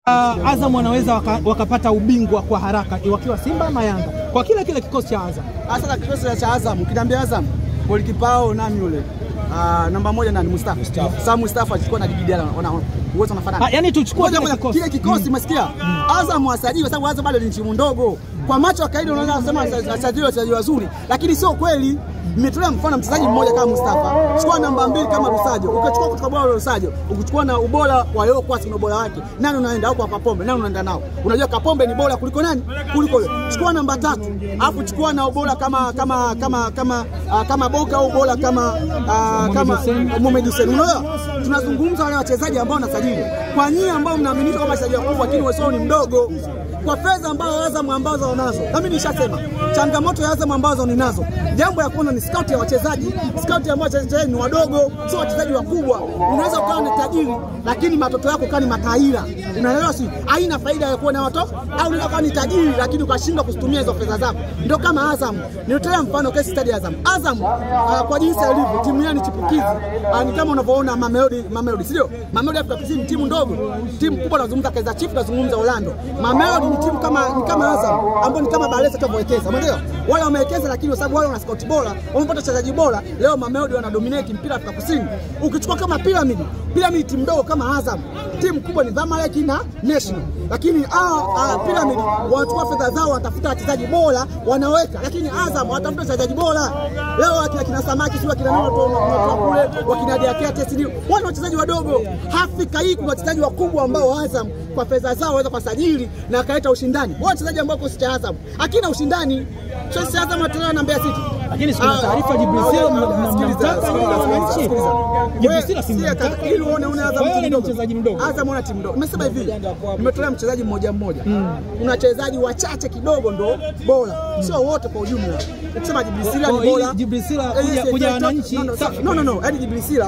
Azam wanaweza wakapata ubingwa kwa haraka wakiwa Simba ama Yanga kwa kile kile kikosi cha Azam. Sasa kikosi cha Azam, ukiniambia Azam golikipa wao nani yule? Namba 1 nani? Mustafa. Sasa Mustafa achukua na Didier wana uwezo wanafanana. Yaani tuchukue kile kikosi umesikia? Azam wasajili kwa sababu Azam bado ni timu ndogo. Kwa macho ya kawaida unaweza kusema wasajili wachezaji wazuri, lakini sio kweli. Nimetolea mfano mchezaji mmoja kama Mustafa. Chukua namba 2 kama Rusajo. Ukachukua kutoka bora Rusajo, ukichukua na ubora wa Yoko na ubora wake. Nani unaenda huko kwa Kapombe? Nani unaenda nao? Unajua Kapombe ni bora kuliko nani? Kuliko yule. Chukua namba 3, alafu chukua na ubora kama kama kama kama kama Boka au ubora kama kama Mohamed Hussein. Unaona? Tunazungumza wale wachezaji ambao wanasajili. Kwa nyinyi ambao mnaaminika kama wachezaji wakubwa lakini wao ni mdogo. Kwa fedha ambazo Azam ambazo wanazo. Na mimi nishasema changamoto ya Azam ambazo ninazo. Jambo ya kwanza ni scout ya wachezaji. Scout ya wachezaji ni wadogo, sio wachezaji wakubwa. Unaweza ukawa ni tajiri lakini matoto yako kani mataira. Unaelewa si? Haina faida ya kuwa na watoto. Au unaweza kuwa ni tajiri lakini ukashindwa kuzitumia hizo fedha zako. Ndio kama Azam. Nilitolea mfano case study Azam. Azam kwa jinsi ilivyo timu yao ni chipukizi. Ni kama unavyoona Mamelodi, sio? Mamelodi Afrika Kusini timu ndogo. Timu kubwa nazungumza Kaizer Chiefs, nazungumza Orlando. Mamelodi ni timu kama ni kama Azam ambao ni kama Balesa tulivyowekeza. Umeelewa? Wale wamewekeza lakini kwa sababu wale wana scout bora, wamepata wachezaji bora, leo Mamelodi wana dominate mpira Afrika Kusini. Ukichukua kama Pyramid, Pyramid timu ndogo kama Azam. Timu kubwa ni Zamalek na National. Lakini Pyramid wanachukua fedha zao wanatafuta wachezaji bora wanaweka, lakini Azam wanatafuta wachezaji bora. Leo akina Samaki sio akina nani watu kule, wakina Diakete sio. Wale wachezaji wadogo. Afrika hii kuna wachezaji wakubwa ambao Azam kwa fedha zao waweza kusajili na akaleta ushindani. Wao wachezaji ambao kikosi cha Azam hakina ushindani. Sasa Azam wanatolewa na Mbeya City. Lakini kuna taarifa Jibril mnamtaka wananchi. Jibril si mnamtaka ili uone una Azam ni mchezaji mdogo. Azam una timu ndogo. Nimesema hivi. Nimetolea mchezaji mmoja mmoja. Kuna wachezaji wachache kidogo ndo bora. Sio wote kwa ujumla. Ukisema Jibril ni bora. Jibril kuja wananchi. No. Yaani Jibril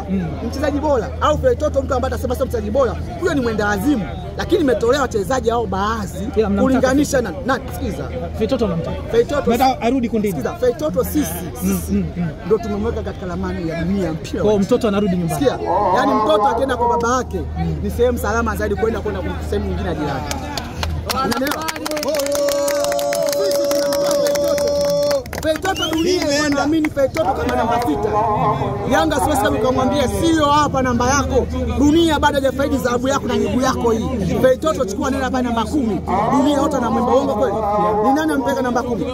mchezaji bora au Feitoto mtu ambaye atasema sio mchezaji bora, huyo ni mwenda azimu. Lakini nimetolea wachezaji hao baadhi kulinganisha na sikiza. Feitoto namtaka. Feitoto nataka arudi kundini. Sikiza, Feitoto sisi ndio tumemweka katika ramani ya dunia ya mpira. Kwa mtoto anarudi nyumbani. Sikia, yaani mtoto akienda kwa baba yake ni sehemu salama zaidi kwenda sehemu nyingine ya jirani. Unaelewa? Feitoto dunia inaamini Feitoto kama namba 6. Yanga siwezi kumwambia sio hapa namba yako. Dunia bado hajafaidi dhahabu yako na miguu yako hii. Feitoto chukua nenda hapa namba 10. Dunia yote na mwemba uongo kweli. Ni nani ampeka namba 10?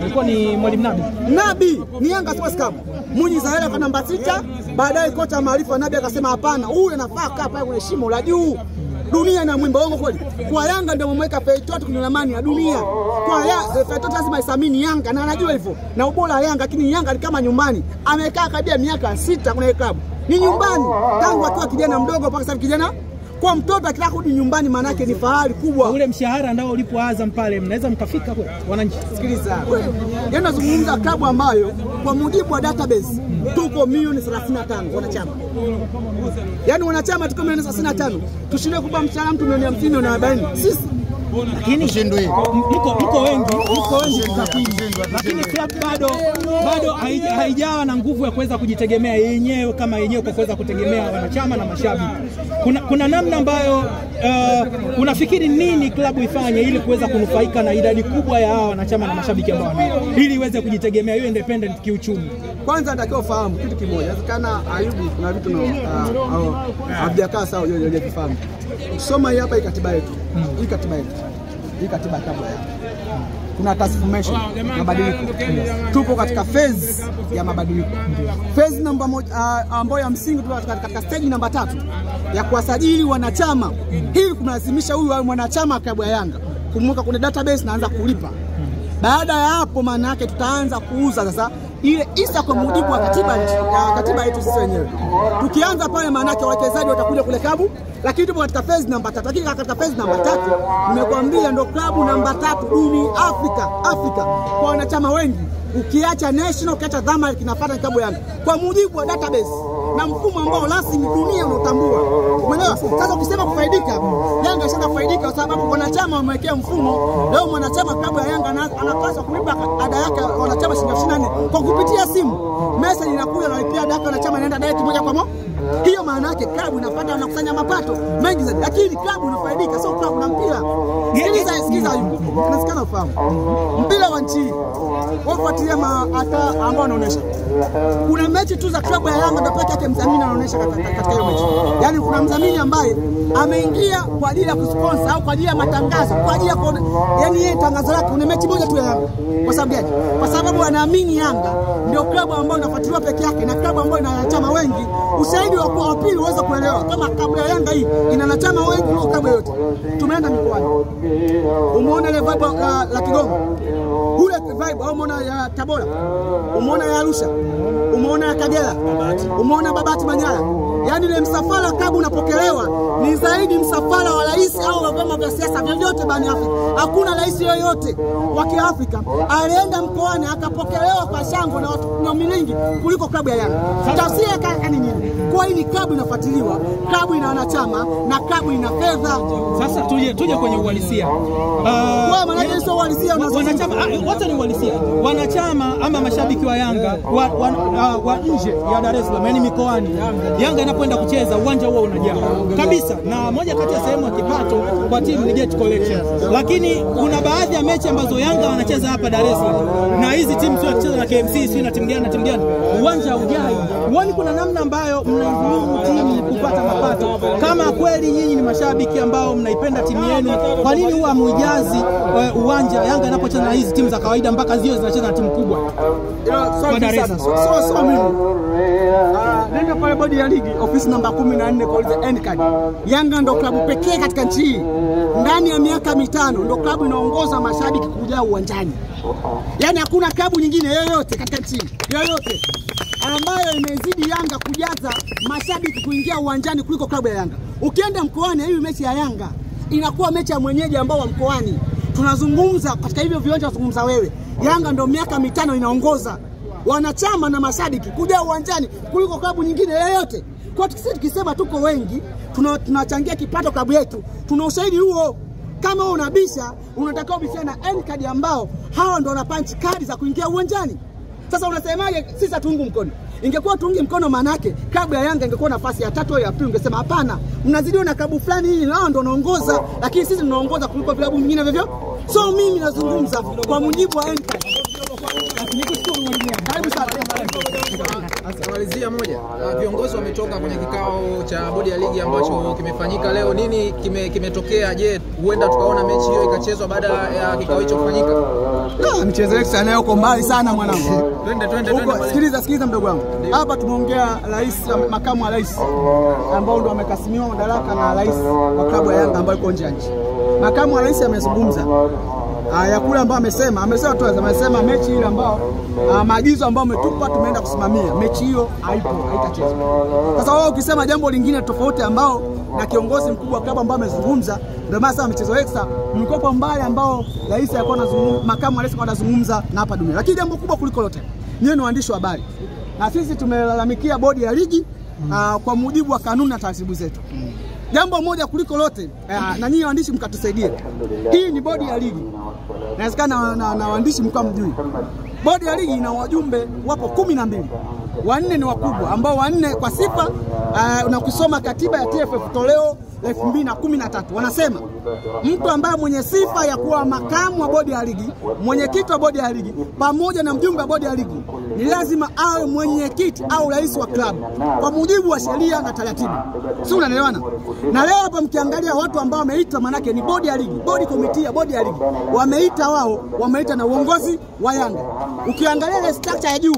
Ilikuwa ni Mwalimu Nabi. Nabi ni Yanga Sports Club. Munyi Zahera kwa namba 6, baadaye kocha Maarifa Nabi akasema hapana, huyu anafaa kaa pale kwenye shimo la juu. Dunia na mwimba uongo kweli. Kwa Yanga ndio mmeweka Feitoto kwenye ramani ya dunia. Kwa Feitoto lazima isamini Yanga na anajua hivyo. Na ubora wa Yanga, lakini Yanga ni kama nyumbani. Amekaa karibia miaka 6 kwenye klabu. Ni nyumbani tangu akiwa kijana mdogo mpaka sasa kijana. Kwa mtoto akitaka kurudi nyumbani maana yake ni fahari kubwa. Ule mshahara ndio ulipo Azam pale mnaweza mkafika kweli wananchi. Sikiliza. Yaani nazungumza klabu ambayo kwa mujibu wa database tuko milioni 35 wanachama. Yaani wanachama tuko milioni 35. Tushindwe kupa mshahara mtu milioni 50 milioni 40. Sisi lakini mko wengi, mko wengi takwimu. Lakini club bado haijawa na nguvu ya kuweza kujitegemea yenyewe kama yenyewe kwa kuweza kutegemea wanachama na mashabiki. Kuna namna ambayo unafikiri nini klabu ifanye ili kuweza kunufaika na idadi kubwa ya hawa wanachama na mashabiki ambao wanao ili iweze kujitegemea iwe independent kiuchumi? Kwanza natakiwa ufahamu kitu kimoja. Inawezekana Ayubu kuna vitu havijakaa sawa yeye hajafahamu. Soma hii hapa hii katiba yetu. Hii katiba yetu. Hii katiba kabla ya. Kuna transformation, mabadiliko. Tupo katika phase ya mabadiliko. Phase namba 1 ambayo ya msingi tupo katika stage namba 3 ya kuwasajili wanachama. Hii kumlazimisha huyu awe mwanachama klabu ya Yanga. Kumweka kwenye database na anza kulipa. Baada ya hapo maana yake tutaanza kuuza sasa ile isa kwa mujibu wa katiba yetu sisi wenyewe. Tukianza pale maana yake wawekezaji watakuja kule klabu, lakini tupo katika phase namba 3. Lakini katika phase namba 3 nimekuambia ndio klabu namba 3 duni Afrika kwa wanachama wengi. Ukiacha National, ukiacha Zamalek kinafuata klabu Yanga kwa mujibu wa database na mfumo ambao rasmi dunia unatambua. Umeelewa? Sasa ukisema kufaidika, Yanga ishaanza kufaidika kwa sababu wanachama wamewekea mfumo. Leo mwanachama klabu ya Yanga anapaswa kulipa ada yake wanachama shilingi 24 kwa kupitia simu. Message inakuja na lipia ada yake wanachama inaenda direct moja kwa moja. Hiyo maana yake klabu inapata wanakusanya mapato mengi zaidi. Lakini klabu inafaidika, sio klabu namba Ayubu, inawezekana ufahamu. Mpira wa nchi wafuatilia hata ambao wanaonesha. Kuna mechi tu za klabu ya Yanga ndio pekee yake mdhamini anaonesha katika hiyo mechi. Yaani kuna mdhamini ambaye ameingia kwa ajili ya kusponsor au kwa ajili ya matangazo, kwa ajili ya yaani yeye tangazo lake kuna mechi moja tu ya Yanga. Kwa sababu gani? Kwa sababu anaamini Yanga ndio klabu ambayo inafuatiliwa peke yake na klabu ambayo ina wanachama wengi. Ushahidi wa kwa pili uweze kuelewa kama klabu ya Yanga hii ina wanachama wengi kuliko klabu yote. Tumeenda mikoani. Umeona ile vibe la Kigoma. Ule vibe au umeona ya Tabora, umeona ya Arusha, umeona ya Kagera, umeona Babati Manyara. Yaani ile msafara klabu unapokelewa ni zaidi msafara wa rais au wa vyama vya siasa vyovyote barani Afrika. Hakuna rais yoyote wa Kiafrika alienda mkoani akapokelewa kwa shangwe na watu na milingi kuliko klabu ya Yanga. Tafsiri yake ni nini? Kwa hii ni klabu inafuatiliwa, klabu ina wanachama na klabu ina fedha. Sasa tuje kwenye uhalisia. Kwa maana hiyo sio uhalisia wanachama, wote ni uhalisia. Wanachama ama mashabiki wa Yanga wa nje ya Dar es Salaam, yani mikoani. Yanga inapoenda kucheza uwanja huo unajaa kabisa, na moja kati ya sehemu ya kipato kwa timu ni gate collection. Lakini kuna baadhi ya mechi ambazo Yanga wanacheza hapa Dar es Salaam na hizi timu sio kucheza na KMC, sio na timu gani na timu gani, uwanja haujai. Huoni kuna namna ambayo mnaidhulumu timu kupata mapato? Kama kweli nyinyi ni mashabiki ambao mnaipenda timu yenu, kwa nini huwa muijazi uwanja Yanga inapocheza na hizi timu za kawaida mpaka zio zinacheza na timu kubwa? Kwa Dar es Salaam. Sio mimi. Nenda pale bodi ya ligi ofisi namba 14 kaulize end card. Yanga ndo klabu pekee katika nchi hii ndani ya miaka 5 ndo klabu inaongoza mashabiki kujaa uwanjani. Yaani hakuna klabu nyingine yoyote katika nchi yoyote ambayo imezidi Yanga kujaza mashabiki kuingia uwanjani kuliko klabu ya Yanga. Ukienda mkoani, hii mechi ya Yanga inakuwa mechi ya mwenyeji ambao wa mkoani. Tunazungumza katika hivyo viwanja, unazungumza wewe. Yanga ndo miaka 5 inaongoza wanachama na mashabiki kuja uwanjani kuliko klabu nyingine yoyote. Kwa sisi tukisema tuko wengi, tunachangia kipato klabu yetu, tuna ushahidi huo. Kama unabisha, unatakiwa ubishane na N-card ambao hawa ndio wana punch card za kuingia uwanjani. Sasa unasemaje sisi hatuungi mkono? Ingekuwa tuungi mkono, maana yake klabu ya Yanga ingekuwa nafasi ya 3 au ya 2, ungesema hapana, mnazidiwa na klabu fulani hii, nao ndio wanaongoza, lakini sisi tunaongoza kuliko vilabu vingine vivyo. So mimi nazungumza kwa mujibu wa N-card. Karibu sana. Malizia moja. Viongozi wametoka kwenye kikao cha bodi ya ligi ambacho kimefanyika leo. Nini kimetokea? Je, huenda tukaona mechi hiyo ikachezwa baada ya kikao hicho kufanyika? Mchezo wetu sana uko mbali sana mwanangu. Twende. Sikiliza mdogo wangu. Hapa tumeongea rais, makamu wa rais ambao ndio wamekasimiwa madaraka na rais wa klabu ya Yanga ambayo iko nje ya nchi. Makamu wa rais amezungumza ya kule ambao amesema tu, amesema mechi ile ambao maagizo ambao umetupa tumeenda kusimamia mechi hiyo haipo, haitachezwa. Sasa wao ukisema jambo lingine tofauti ambao na kiongozi mkubwa wa klabu ambao amezungumza, ndio maana sasa michezo extra mlikopo mbali ambao rais alikuwa anazungumza, makamu wa rais alikuwa anazungumza na hapa dunia. Lakini jambo kubwa kuliko lote, nyinyi ni waandishi wa habari na sisi tumelalamikia bodi ya ligi kwa mujibu wa kanuni na taratibu zetu. Jambo moja kuliko lote, na nyinyi waandishi mkatusaidie. Hii ni bodi ya ligi. Inawezekana na waandishi mko mjui. Bodi ya ligi ina wajumbe wapo 12. 4 ni wakubwa ambao 4 kwa sifa na kusoma katiba ya TFF toleo 2013 wanasema mtu ambaye mwenye sifa ya kuwa makamu wa bodi ya ligi, mwenyekiti wa bodi ya ligi pamoja na mjumbe wa bodi ya ligi ni lazima awe mwenyekiti au rais wa klabu kwa mujibu wa sheria na taratibu. Si unanielewana? Na leo hapa mkiangalia watu ambao wameitwa, manake ni bodi ya ligi, bodi committee ya bodi ya ligi. Wameita wao, wameita na uongozi wa Yanga. Ukiangalia ile structure ya juu,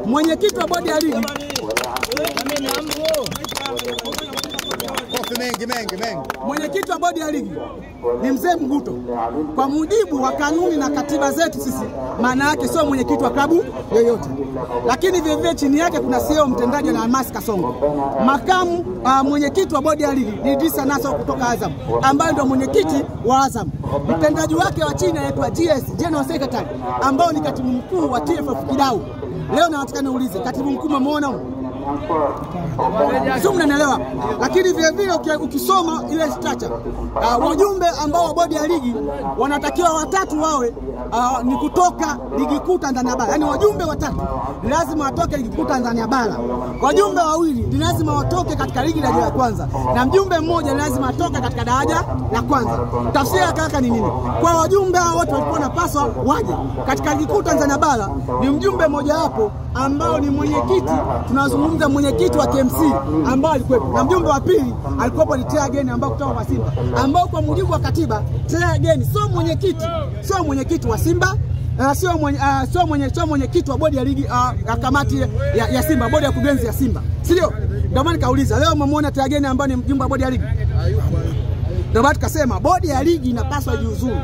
mwenyekiti wa bodi ya ligi mengi. Mwenyekiti wa bodi ya ligi ni mzee Mguto. Kwa mujibu wa kanuni na katiba zetu sisi, maana yake sio mwenyekiti wa klabu yoyote. Lakini vile vile chini yake kuna CEO mtendaji na Almasi Kasongo. Makamu mwenyekiti wa bodi ya ligi ni Idrisa Naso kutoka Azam, ambaye ndio mwenyekiti wa Azam. Mtendaji wake wa chini anaitwa GS, General Secretary, ambao ni katibu mkuu wa TFF Kidau. Leo nataka niulize, katibu mkuu umemuona? Sio, mnanielewa? Lakini vile vile ukisoma ile structure, wajumbe ambao wa bodi ya ligi wanatakiwa watatu wawe ni kutoka ligi kuu Tanzania bara. Yaani wajumbe watatu ni lazima watoke ligi kuu Tanzania bara. Wajumbe wawili ni lazima watoke katika ligi daraja la kwanza, na mjumbe mmoja ni lazima atoke katika daraja la kwanza. Tafsiri ya kaka ni nini? Kwa wajumbe hao wote walikuwa wanapaswa waje katika ligi kuu Tanzania bara, ni mjumbe mmoja wapo ambao ni mwenyekiti, tunazungumza mwenyekiti wa KMC ambao alikuwepo, na mjumbe wa pili alikuwepo ni Tea Geni ambao kutoka kwa Simba, ambao kwa mujibu wa katiba Tea Geni sio mwenyekiti wa Simba, sio mwenyekiti wa bodi ya ligi, ya kamati ya Simba, bodi ya kurugenzi ya Simba, si ndio? Ndio maana nikauliza leo mmemwona Tea Geni ambao ni mjumbe wa bodi ya ligi. Ndio maana tukasema bodi ya ligi inapaswa ijiuzuru,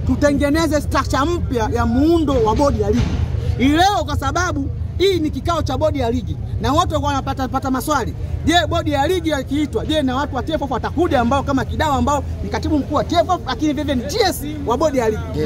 tutengeneze structure mpya ya muundo wa bodi ya ligi leo, kwa sababu hii ni kikao cha bodi ya ligi na watu walikuwa wanapata maswali. Je, bodi ya ligi ikiitwa, je, na watu wa TFF watakuja ambao kama Kidao ambao ni katibu mkuu wa TFF lakini vile vile ni GS wa bodi ya ligi.